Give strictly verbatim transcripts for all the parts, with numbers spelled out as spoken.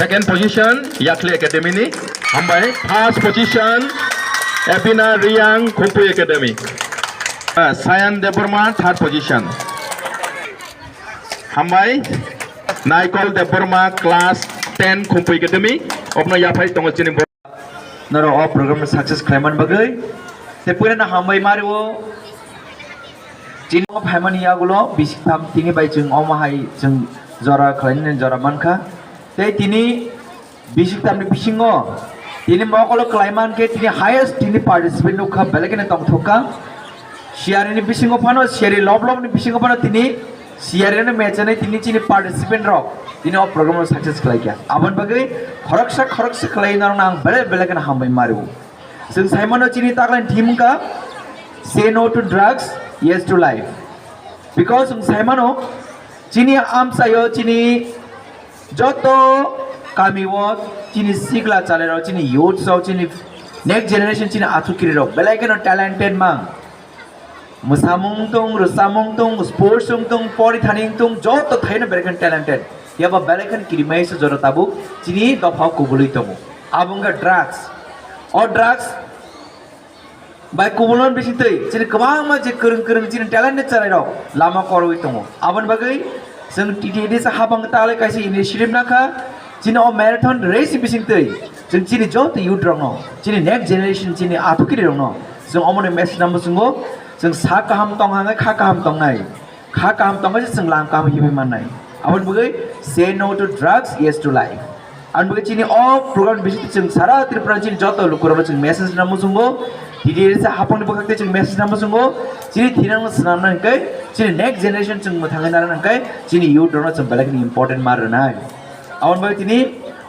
Second position, Yakli Academy ni. Hambai. First position, Abina Riang, Khumpui Academy. Uh, Sayan Debbarma, third position. Hambai. Naikol Debbarma, class ten, Khumpui Academy. Obno yaphai tongo chini bo- Noro o program success khlaiman bagwi. Te puila na hambai mario. Chini o phaimani yagulo bisik tham tini bai chwng omo hai chwng jora khlainani jora mankha. Tei tini bisik tamni bisingo tini mokolo khlaiman khe tini highest tini participant nukha, belai kheno tongthokha. Siyari ni bisingo phano, siyari lob lob ni bisingo phano tini siyari no mechanai tini chini participant rok tini o program no success khlaikha. Aboni bagwi khoroksa khoroksa khlai norokno ang belai belai kheno hambai mario. Chwng saimano chini taklai theme wngkha, "Say no to drugs, yes to life." Because chwng saimano chini amchaio chini joto kamio chini sikla chalairok, chini youths rok, chini next generation, chini athukiri rok belai kheno talented mang. Mwsamung tong, rwchapmung tong, sports wng tong, pori thani wng tong, joto thaino belai kheno talented. Phiya ba belai kheno kirimai se jora tabuk chini dopha kubului tongo. Abo wngkha drugs. O drugs bai kubulno bising twi chini kwbangma je kwrwng kwrwng chini talented chwrairok lama korwi tongo. Aboni bagwi chwng T T A D C hapang talai kaisa initiative nakha, chini o marathon race bising twi chwng chini joto youth rokno, chini next generation, chini athukiri rokno chwng omoni message namo chwngo, chwng sak kaham tong hangkhe kha kaham tongnai. Kha kaham tongkha se chwng lam kaham hibi mannai. Aboni bagwi say no to drugs, yes to life. Aboni bagwi chini o program bisingtwi chwng sara Tripura chini joto lukurokno chwng message rwna muchungo. T T A D C hapangni bwkhakte chwng message rwna muchungo. Chini thinangno swnamna hwnkhe chini next generation chwng mwthangwi narwkna hwnkhe chini youth rokno chwng belai kheno important ma rwnai. Aboni bagwi tini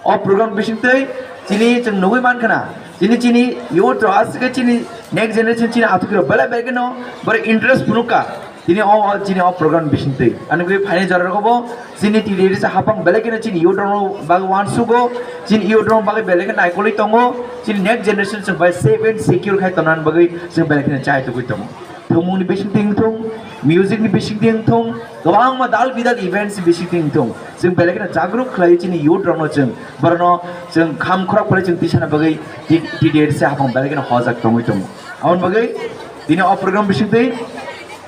o program bisingtwi chini chwng nugwi mankha na, chini chini youth rok aswk khe chini next generation chini athukirok belai belai kheno borok interest phunukha. Tini o, o, chini o program bisingtwi. Ani bagwi phainai jora rogo bo chini T T A D C hapang belai kheno chini youth rok bagwi uansugo, chini youth rok bagwi belai kheno naikolwi tongo, chini next generation chwng bai safe and secure khai tongna bagwi chwng belai kheno chai tugwi tongo. Thwngmungni bisingtwi wngthung, music ni bisingtwi wngthung, kwbangma dal bidal events bisingtwi wngthung, chwng belai kheno jagruk khlai chini youth rokno chwng borokno chwng kham khorok khlai chwng tisana bagwi T T A D C hapang belai kheno hojak tongwi tongo. Aboni bagwi tini o program bisingtwi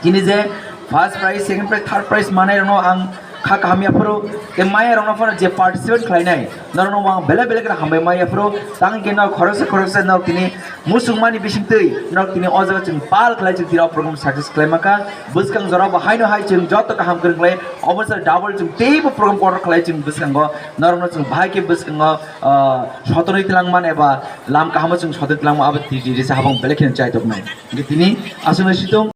chini je first prize, second prize, third prize manai rokno ang kha kaham yaphuru, tei maya rokno phano je participate khlainai norokno ang belai belai kheno hambai ma yaphuru. Tang khe nok khoroksa khoroksa nok tini muchungmani bisingtwi nok tini o jaga chwng pal khlai chwng tini o program success khlai mankha. Bwskang jora bo haino hai chwng joto kaham kwrwng khlai obo se double chwng teibo program order khlai chwng bwskango norokno chwng bahai khe bwskango, ah, sotonwi twlangman eba lam kahamo chwng sotonwi twlangma abo T T A D C hapang belai kheno chai toknai. Hingkhe tini aswkno situng.